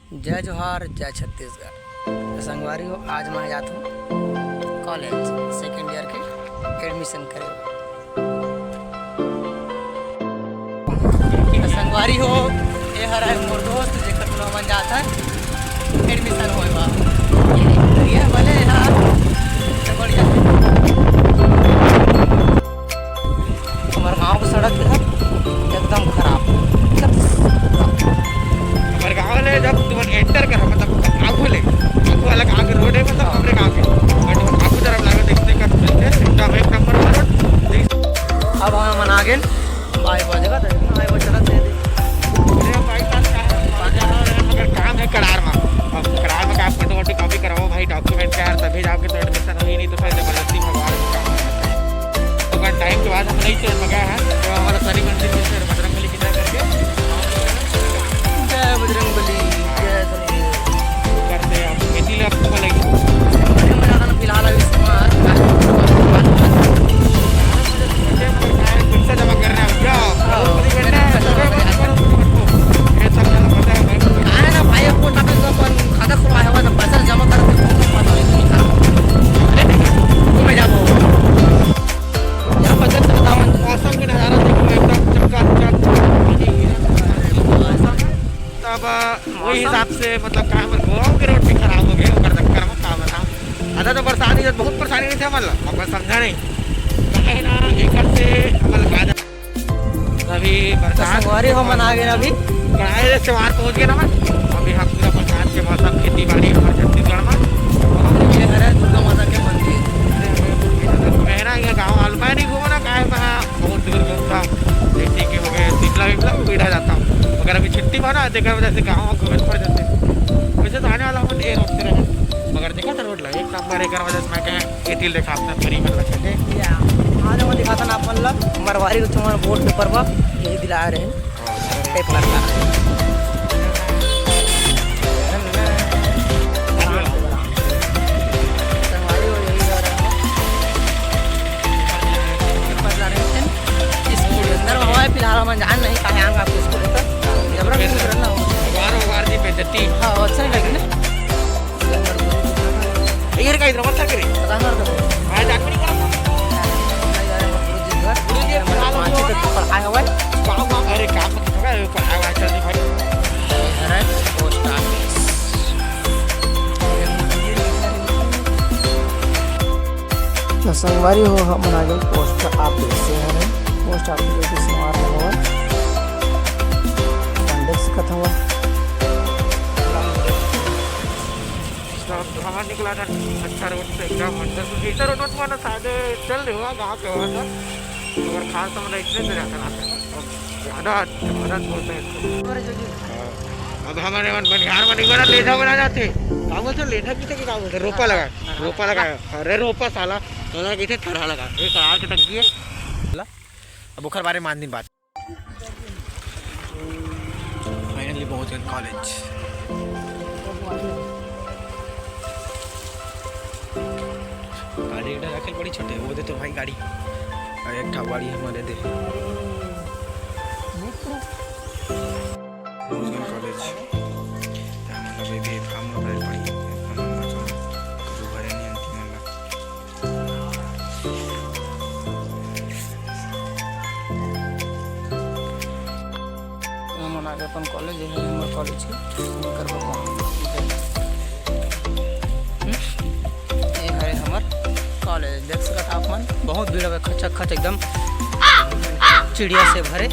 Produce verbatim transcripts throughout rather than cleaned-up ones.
जय जोहार, जय छत्तीसगढ़। तो संगवारी हो, आज मैं जात हूँ कॉलेज सेकंड ईयर के एडमिशन करे। तो संगवारी हो, ये हर है मोर दोस्त, जेकर कोनो मन जात है एडमिशन होए बा। ये भले यार, तो बढ़िया। हमारे गांव की सड़क है एकदम खराब। हमारे गांव ले जब तुम एंटर करो, मतलब आगू ले, आगू वाला गांव के रोड है, मतलब हमरे गांव के, बट आगू तरफ लागो, देखते का मिलते एकदम एक नंबर का रोड। अब हम मन आ गए भाई, बजेगा तो भाई वो चलत है। अरे भाई साहब, का है? मगर काम है कड़ार में। अब कड़ार में का फोटो वोटो कॉपी कराओ भाई, डॉक्यूमेंट का यार, तभी जाके तो एडमिशन होई, नहीं तो फिर जबरदस्ती भगवान का काम है। तो अगर टाइम के बाद हम नहीं चल गया है, तो हमारा सनी मंदिर में फिर बजरंग बली की जय करके। जय बजरंग बली, जय सनी। करते हैं, हम खेती ले आपको बोलेंगे। फिलहाल अभी समय पैसा जमा करना है क्या? हाँ, ये सब ज्यादा पता है भाई। काय ना भाई, अपन खाता खुलवाया हुआ, तो पैसा जमा करते, फोन पर पता नहीं था। घूमे जाबो। यहाँ पर देख सकता हूँ, मौसम के नज़ारा देखो, एकदम चकाचक। तब, अ, वही हिसाब से, मतलब, का हमर गाँव के रोड भी खराब हो गए, ओकर चक्कर में का बताऊँ। आधा तो बरसात ही, बहुत परेशानी नहीं थे, मतलब, अपन समझा नहीं। काहे ना, एकर से, मतलब, आधा अभी तो बरसात संगवारी हो मन आ गए अभी। कड़ाई से त्योहार पहुंच गए ना मैं। अभी हम पूरा बरसात के मौसम, खेती बाड़ी हमारे छत्तीसगढ़ में। ये हरे दुर्गा माता के मंदिर। मेरा ये गाँव अलमा नहीं घूमना, काहे मैं बहुत दूर घूमता हूँ। जैसे कि हो गए शिमला विमला, उड़ा जाता हूँ। मगर अभी छुट्टी बना, तेकर वजह से गाँव में घूमे पड़ जाते। वैसे तो आने वाला हूँ, ये रोड से रहे, मगर देखा था रोड लगे एक नंबर, एक वजह से मैं कहें एतिल देखा अपना फ्री में रखे थे। या, आज हम दिखाता ना अपन ला, मरवारी के चुमन बोर्ड के ऊपर बा, यही दिला रहे हैं। पेपर ला। संगवारी हो, यही दिला रहे हैं। पेपर ला रहे हैं। स्कूल अंदर में हवा है, फिलहाल हम जान नहीं पाए, हम आपके स्कूल है तो जबरन घूम रहे ना हो। अखबार, अखबार जी बेइज्जती। हाँ, अच्छा नहीं लगे ना। ये का इधर मत कर। आज आखिरी करा। गुरुजी, फिलहाल हम लोग पढ़ाए हुए। गाँव में, अरे, काम में कितना है, पढ़ाए हुआ है, चल भाई। ये है पोस्ट ऑफिस। तो संगवारी हो, हमन आ गए पोस्ट ऑफिस से, है पोस्ट ऑफिस के संगवारी हो। अपन देख सकत हवा। तो अब हमन निकला था अच्छा रोड से, एकदम अंदर से। ऐसा रोड मत मानो, शायद चल रहे हुआ गाँव के वहाँ से, मगर खास तो मतलब इतने से जाता ना, ज़्यादा जबरदस्त बोलते हैं इसको। हाँ। अब हमारे मन बनिहार में नहीं बना, लेधा बना जाते। का बोलते, लेधा पीते कि का बोलते, रोपा लगा, रोपा लगा। अरे रोपा साला, तो लगा कि थरहा लगा, एक आग टक गई। अब ओखर बारे में आन दिन बात। फाइनली पहुंच गए कॉलेज। गाड़ी एकटा रखे ल पड़ी छोटे, वो दे तो भाई गाड़ी। अरे एक ठा गाड़ी हमारे दे। पहुंच गए कॉलेज। हमन ला भी फॉर्म भरे पड़ी। हमन ला तो भरे नहीं अंतिम वाला। हमन आगे अपन कॉलेज, ये है हमर कॉलेज के, एकर बगल में। हम्म? ये हरे हमर कॉलेज, देख सकत आप मन, बहुत भीड़ हवे, खचक खच एकदम चिड़िया से भरे।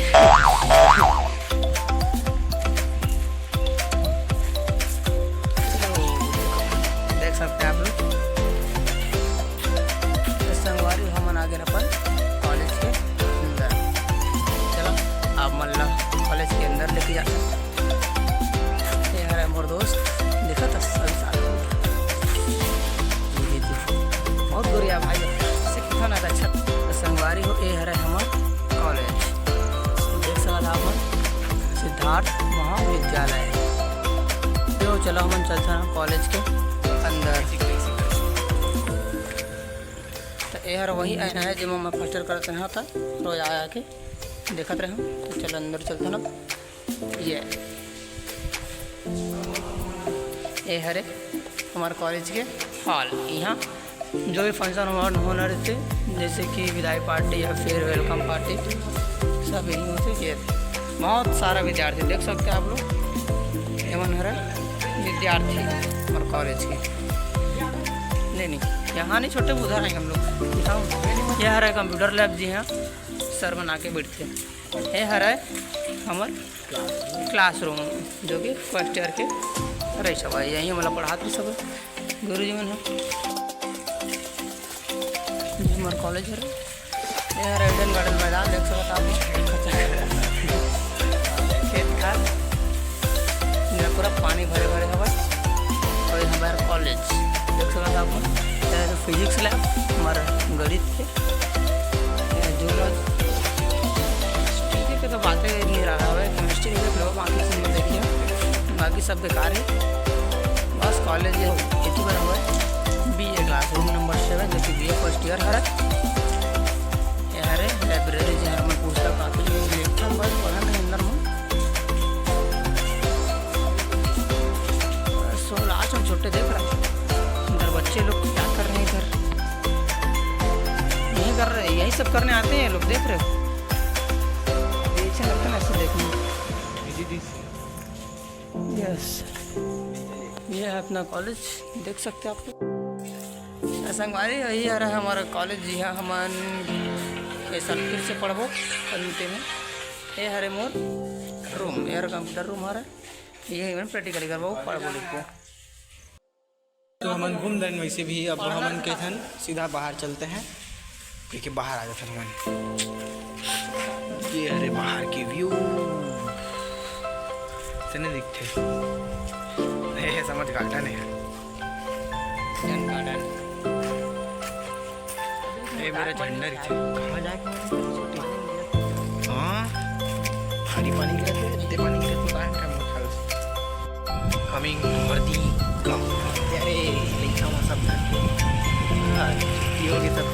देख सकते हैं आप लोग। तो संगवारी, हमन आ गेन अपन कॉलेज के अंदर। चलो, आप मन ला कॉलेज के अंदर लेके जाते हैं। ये हरे मोर दोस्त, देखो तो सभी साथ में। ये देखो, बहुत गोरिया भाई, से कितना ना अच्छा। तो संगवारी हो, ये हरे हमर कॉलेज, देख सकत आप मन, सिद्धार्थ महाविद्यालय। तो चलो, हमन चलथन कॉलेज के अंदर। तो ये हर वही आईना है, जेमा मैं फर्स्ट ईयर करत रहा था, रोज आया के देखत रहे। तो चलो, अंदर चलथन अब। ये, ये हरे हमारे कॉलेज के हॉल। यहाँ जो भी फंक्शन होना होना रहते, जैसे कि विदाई पार्टी या फिर वेलकम पार्टी, सब यहीं होते। ये बहुत सारा विद्यार्थी देख सकते हैं आप लोग, एमन हरे विद्यार्थी हमारे कॉलेज के। नहीं नहीं, यहाँ नहीं छोटे, उधर आएंगे हम लोग। दिखाओ, ये हरे कंप्यूटर लैब जी, यहाँ सर बना के बैठते हैं। ये हरे हमर क्लासरूम, जो कि फर्स्ट ईयर के रही सब, यहीं हमला पढ़ात रही सब गुरुजी मन ह। ये हमार कॉलेज हरे। ये हरे ईडन गार्डन मैदान, देख सकत आप। खेत खार, ये पूरा पानी भरे भरे हवय। और ये हमार कॉलेज देख सकत आप, ये फिजिक्स लैब, हमार गणित के, ये जूलॉजी, ठीक है, तो बातें नहीं रहा है, केमिस्ट्री के तो बाकी सब देखिए, बाकी सब बेकार है। बस कॉलेज ये इतनी बार हुआ है, बी ए क्लासरूम नंबर सेवन, जो कि बी ए फर्स्ट ईयर हरे। ये हरे लाइब्रेरी, जहाँ मैं पुस्तक काफी लेखन बस पढ़ा नहीं अंदर में। सो लास्ट में छोटे देख रहा है, इधर बच्चे लोग क्या कर रहे हैं, इधर यही कर रहे हैं, यही सब करने आते हैं लोग, देख रहे हो। ये अच्छा लगता है ना ऐसे देखने में। यस, ये है अपना कॉलेज, देख सकते हैं आप लोग। संगवारी, यही हरे हमारा कॉलेज, जिहाँ हमन ये साल फिर से पढ़बो अंते में। ये हरे मोर रूम, ये हरे कंप्यूटर रूम हरे, ये हमन प्रैक्टिकल करबो, पढ़बो लिखबो। तो हमन घूम देन, वैसे भी अब हमन के थन सीधा बाहर चलते हैं, क्योंकि बाहर आ जाते हैं हमन। ये हरे बाहर के व्यू, से नहीं दिखते। ये समझ गार्डन है, जन गार्डन। ये मेरा झंडा रहिथे। कहाँ जाए? हाँ, भारी पानी गिरत हे, इतने पानी गिरत हे, कहाँ टाइम उठा। Coming to Hardi गाँव। अरे, लइका मन सब जाके। हाँ, छुट्टी हो गई सब।